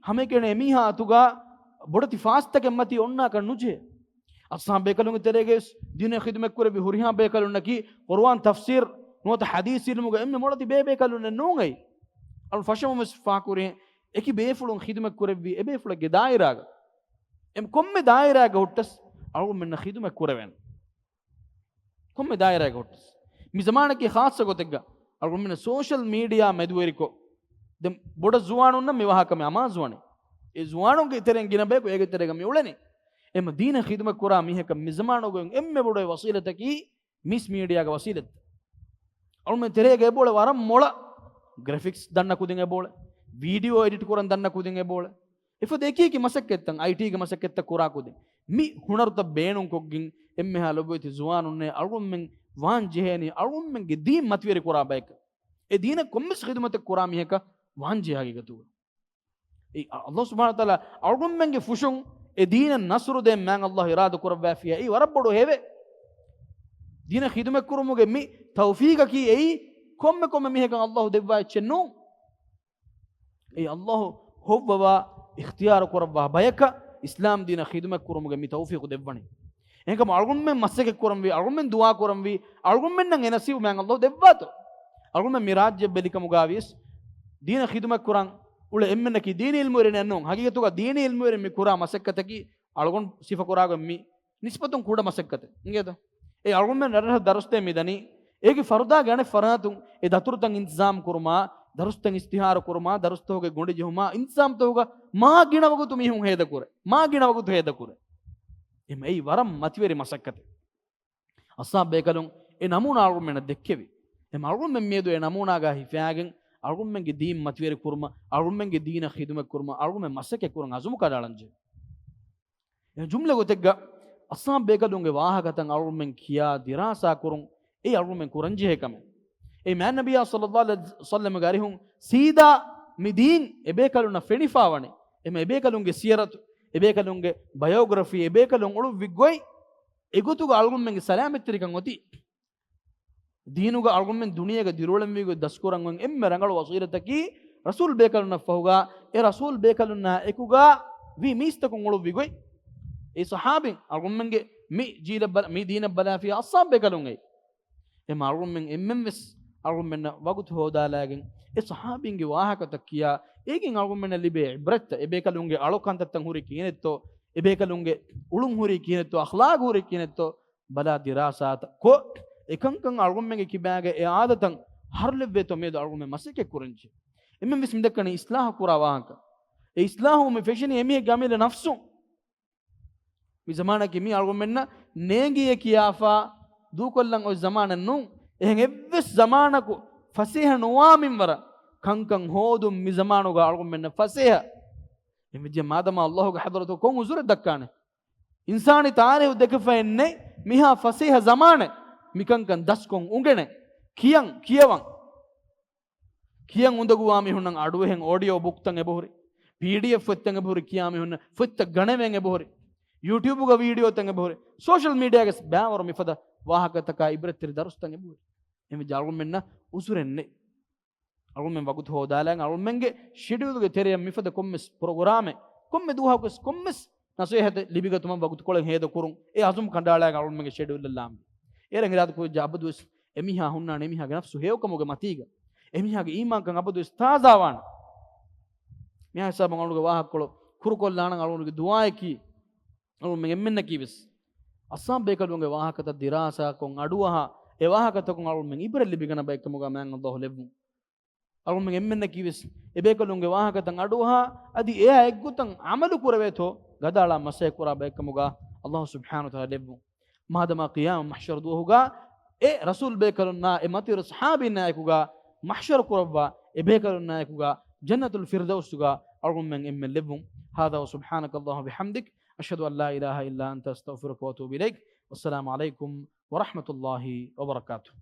ހަމައެކަނި އެމީހާ އަތުގަ ބޮޑެތި ފާސްތަކެއް މަތީ އޮންނާކަށް ނުޖެހޭ. އައްސާމް ބޭކަލުންގެ ތެރޭގައި ވެސް ދީނަށް ޚިދުމަތް ކުރެއްވި ހުރިހާ ބޭކަލުންނަކީ ޤުރުއާން ތަފްސީރު ނުވަތަ ޙަދީޘް ޢިލްމުގެ އެންމެ މޮޅަތި ބޭބޭކަލުންނެއް ނޫން އެއީ. އަޅު ފަށަމުން ވެސް ފާކުރި އެކި ބޭފުޅުން ޚިދުމަތް ކުރެއްވީ އެ ބޭފުޅެއްގެ ދާއިރާގަ. އެ ކޮންމެ ދާއިރާގަ ހުއްޓަސް އަޅުގަނޑުމެންނަށް ޚިދުމަތް ކުރެވޭނެ. ކޮންމެ ދާއިރާގަ ހުއްޓަސް. މި ޒަމާނަކީ ޚާއްޞަ ގޮތެއްގަ އަޅުގަނޑުމެން ސޯޝަލް މީޑިއާ މެދުވެރިކޮށް، ދެން ބޮޑަށް ޒުވާނުންނަށް މި ވާހަކަ މި އަމާޒުވަނީ. އެ ޒުވާނުންގެ ތެރެއިން ގިނަ ބަޔަކު އޭގެ ތެރޭގަ މި އުޅެނީ. އެމަ ދީނަށް ޚިދުމަތް ކުރާ މީހަކަށް މި ޒަމާނުގަ އެންމެ ބޮޑު ވަސީލަތަކީ މީސް މީޑިއާގެ ވަސީލަތް. އަޅުމެން ތެރޭގަ އެބޯޅެ ވަރަށް މޮޅަ ގްރެފިކްސް ދަންނަ ކުދިން އެބޯޅެ، ވީޑިއޯ އެޑިޓް ކުރަން ދަންނަ ކުދިން އެބޯޅެ. އެފަދަ އެކި އެކި މަސައްކަތްތައް، އައިޓީގެ މަސައްކަތްތައް ކުރާ ކުދިން. މި ހުނަރުތައް ބޭނުންކޮށްގެން އެންމެހާ ލޮބުވެތި ޒުވާނުންނޭ އަޅުމެން ވާން ޖެހޭނީ އަޅުމެންގެ ދީން މަތިވެރި ކުރާ ބަޔަކަށް. އެ ދީނަށް ކޮންމެސް ޚިދުމަތެއް ކުރާ މީހަކަށް ވާން ޖެހޭ ހަގީގަތުގަ. އެ އައްލާހު ސުބްޙާނަހު ވަތަޢާލާ އަޅުގަނޑުމެންގެ ފުށުން އެ ދީނަށް ނަޞްރު ދޭން މާތް އައްލާހު އިރާދަ ކުރައްވާފިޔާ އެއީ ވަރަށް ބޮޑު ހެވެއް. ދީނަށް ޚިދުމަތް ކުރުމުގެ މި ތައުފީޤަކީ އެއީ ކޮންމެ ކޮންމެ މީހަކަށް އައްލާހު ދެއްވާ އެއްޗެއް ނޫން. އެއީ އައްލާހު ހޮއްވަވާ އިޚްތިޔާރު ކުރައްވާ ބަޔަކަށް އިސްލާމް ދީނަށް ޚިދުމަތް ކުރުމުގެ މި ތައުފީޤު ދެއްވަނީ. އެހެންކަމުން އަޅުގަނޑުމެން މަސައްކަތް ކުރަންވީ، އަޅުގަނޑުމެން ދުޢާ ކުރަންވީ، އަޅުގަނޑުމެންނަށް އެ ނަސީބު މާތް އައްލާހު ދެއްވާތޯ. އަޅުގަނޑުމެން މި ރާއްޖެ ބެލިކަމުގަ ވިޔަސް ދީނަށް ޚިދުމަތް ކުރަން އުޅޭ އެންމެންނަކީ ދީނީ ޢިލްމުވެރިން ނޫން. ހަގީގަތުގަ ދީނީ ޢިލްމުވެރިން މި ކުރާ މަސައްކަތަކީ އަޅުގަނޑު ސިފަކުރާގޮތް މި ނިސްބަތުން ކުޑަ މަސައްކަތެއް އިނގޭތަ؟ އެ އަޅުގަނޑުމެން ރަށްރަށަށް ދަރުސްދޭ މިދަނީ، އޭގެ ފަރުދާގެ އަނެއް ފަރާތުން އެ ދަތުރުތައް އިންތިޒާމް ކުރުމާ، ދަރުސްތައް އިސްތިހާރު ކުރުމާ، ދަރުސްތަކުގެ ގޮނޑި ޖެހުމާ، އިންތިޒާމްތަކުގަ މާ ގިނަ ވަގުތު މީހުން ހޭދަކުރޭ. މާ ގިނަ ވަގުތު ހޭދަކުރޭ. އެހެން އެއީ ވަރަށް މަތިވެރި މަސައްކަތެއް. އައްސާމް ބޭކަލުން އެ ނަމޫނާ އަޅުގަނޑުމެންނަށް ދެއްކެވި. އެހެން އަޅުގަނޑުމެން މިއަދު އެ ނަމޫނާގަ ހިފައިގެން އަޅުގަނޑުމެންގެ ދީން މަތިވެރި ކުރުމަށް، އަޅުގަނޑުމެންގެ ދީނަށް ޚިދުމަތް ކުރުމަށް އަޅުގަނޑުމެން މަސައްކަތް ކުރަން އަޒުމު ކަނޑައަޅަންޖެހޭ. އެ ޖުމްލަ ގޮތެއްގަ އައްސާމް ބޭކަލުންގެ ވާހަކަތައް އަޅުގަނޑުމެން ކިޔާ ދިރާސާ ކުރުން އެ އަޅުގަނޑުމެން ކުރަންޖެހޭ ކަމެއް. އެ މާތް ނަބިއްޔާ ޞައްލައްލާހު ޢަލައިހި ވަސައްލަމްގެ އަރިހުން ސީދާ މި ދީން އެބޭކަލުންނަށް ފެނިފާވަނީ. އެމަ އެބޭކަލުންގެ ސިޔަރަތު، އެބޭކަލުންގެ ބަޔޯގްރަފީ، އެބޭކަލުން އުޅުއްވި ގޮތް، އެގޮތުގަ އަޅުގަނޑުމެންގެ ސަލާމަތްތެރިކަން އޮތީ. ދީނުގަ އަޅުގަނޑުމެން ދުނިޔޭގަ ދިރިއުޅެންވީ ގޮތް ދަސްކުރަން އޮތް އެންމެ ރަނގަޅު ވަސީލަތަކީ ރަސޫލް ބޭކަލުންނަށް ފަހުގަ، އެ ރަސޫލް ބޭކަލުންނާ އެކުގަ ވީ މީސްތަކުން އުޅުއްވި ގޮތް. އެ ޞަޙާބީން އަޅުގަނޑުމެންގެ މި ޖީލަށް ބަލަ-، މި ދީނަށް ބަލާފިޔާ އައްސާމް ބޭކަލުން އެއީ. އެމަ އަޅުގަނޑުމެން އެންމެން ވެސް އަޅުގަނޑުމެންނަށް ވަގުތު ހޯދާލާގެން އެ ޞަޙާބީންގެ ވާހަކަތައް ކިޔާ، އޭގެން އަޅުގަނޑުމެންނަށް ލިބޭ ޢިބްރަތްތައް، އެބޭކަލުންގެ އަޅުކަންތައްތައް ހުރީ ކިހިނެއްތޯ، އެބޭކަލުންގެ އުޅުން ހުރީ ކިހިނެއްތޯ، އަޚްލާގު ހުރީ ކިހިނެއްތޯ، ބަލާ ދިރާސާތައް ކޮށް، އެކަންކަން އަޅުގަނޑުމެންގެ ކިބާގަ އެ އާދަތައް ހަރުލެއްވޭތޯ މިއަދު އަޅުގަނޑުމެން މަސައްކަތް ކުރަންޖެހޭ. އެންމެން ވެސް މިދައްކަނީ އިޞްލާޙު ކުރާ ވާހަކަ. އެ އިސްލާހު މި ފެށިނީ އެމީހެއްގެ އަމިއްލަ ނަފްސުން. މި ޒަމާނަކީ މީ އަޅުގަނޑުމެންނަށް ނޭނގިއޭ ކިޔާފާ ދޫކޮށްލަން އޮތް ޒަމާނެއް ނޫން. އެހެން އެއްވެސް ޒަމާނަކު ފަސޭހަ ނުވާ މިންވަރަށް ކަންކަން ހޯދުން މި ޒަމާނުގަ އަޅުގަނޑުމެންނަށް ފަސޭހަ. އެހެންވެއްޖެ މާދަމާ އައްލާހުގެ ޙަޟްރަތު ކޮން ޢުޛުރެއް ދައްކާނެ؟ އިންސާނީ ތާރީހު ދެކެފައެއް ނެތް މިހާ ފަސޭހަ ޒަމާނެއް މިކަންކަން ދަސްކޮށް އުނގެނެ. ކިޔަން، ކިޔަވަން. ކިޔަން އުނދަގޫވާ މީހުންނަށް އަޑުއެހެން އޯޑިއޯ ބުކްތައް އެބަހުރި، ޕީޑީއެފް ފޮތްތައް އެބަހުރި، ކިޔާ މީހުންނަށް ފޮތްތައް ގަނެވެން އެބަހުރި، ޔޫޓިއުބުގަ ވީޑިއޯތައް އެބަހުރި، ސޯޝަލް މީޑިއާގެ ބައިވަރު މިފަދަ ވާހަކަތަކާ އިބްރަތްތެރި ދަރުސްތައް އެބަހުރި. އެހެންވެ އަޅުގަނޑުމެންނަށް ޢުޛުރެއް ނެތް. އަޅުގަނޑުމެން ވަގުތު ހޯދާލާން އަޅުގަނޑުމެންގެ ޝެޑިއުލްގެ ތެރެއަށް މިފަދަ ކޮންމެސް ޕްރޮގްރާމެއް، ކޮންމެ ދުވަހަކުވެސް ކޮންމެސް ނަސޭހަތެއް ލިބިގަތުމަށް ވަގުތުކޮޅެއް ހޭދަކުރުން. އެ ޢަޒުމް ކަނޑައަޅާގެން އަޅުގަނޑުމެންގެ ޝެޑިއުލްއަށް ލާންވީ. އޭރަށް އިރާދަކުރިއްޖާ އަބަދުވެސް އެމީހާ ހުންނާނެ އެމީހާގެ ނަފްސު ހެޔޮކަމުގެ މަތީގަ. އެމީހާގެ އީމާންކަން އަބަދުވެސް ތާޒާވާނެ. މިހާ ހިސާބުން އަޅުގަނޑުގެ ވާހަކަކޮޅު ކުރުކޮށްލާނަން އަޅުގަނޑުގެ ދުޢާއަކީ، އަޅުގަނޑުމެން އެންމެންނަކީވެސް އައްސާމް ބޭކަލުންގެ ވާހަކަތައް ދިރާސާކޮށް އަޑުއަހާ، އެ ވާހަކަތަކުން އަޅުގަނޑުމެން އިބްރަތް ލިބިގަންނަ ބައެއްކަމުގަ މާތް އައްލާހު ލެއްވުން. އަޅުގަނޑުމެން އެންމެންނަކީވެސް އެބޭކަލުންގެ ވާހަކަތައް އަޑުއަހާ، އަދި އެއާ އެއްގޮތަށް ޢަމަލު ކުރެވޭތޯ، ގަދައަޅާ މަސައްކަތް ކުރާ ބައެއްކަމުގަ އައްލާހު ސުބްޙާނަހު ވަތަޢާލާ ލެއްވުން. މާދަމާ ޤިޔާމަ މަޙްޝަރު ދުވަހުގަ އެ ރަސޫލް ބޭކަލުންނާ އެ މަތިވެރި ޞަޙާބީންނާއެކުގަ މަޙްޝަރު ކުރައްވާ، އެ ބޭކަލުންނާއެކުގަ ޖަންނަތުލް ފިރްދައުސްގަ އަޅުގަނޑުމެން އެންމެން ލެއްވުން. هذا وسبحانك اللهم وبحمدك، أشهد أن لا إله إلا أنت، أستغفرك وأتوب إليك. والسلام عليكم ورحمة الله وبركاته.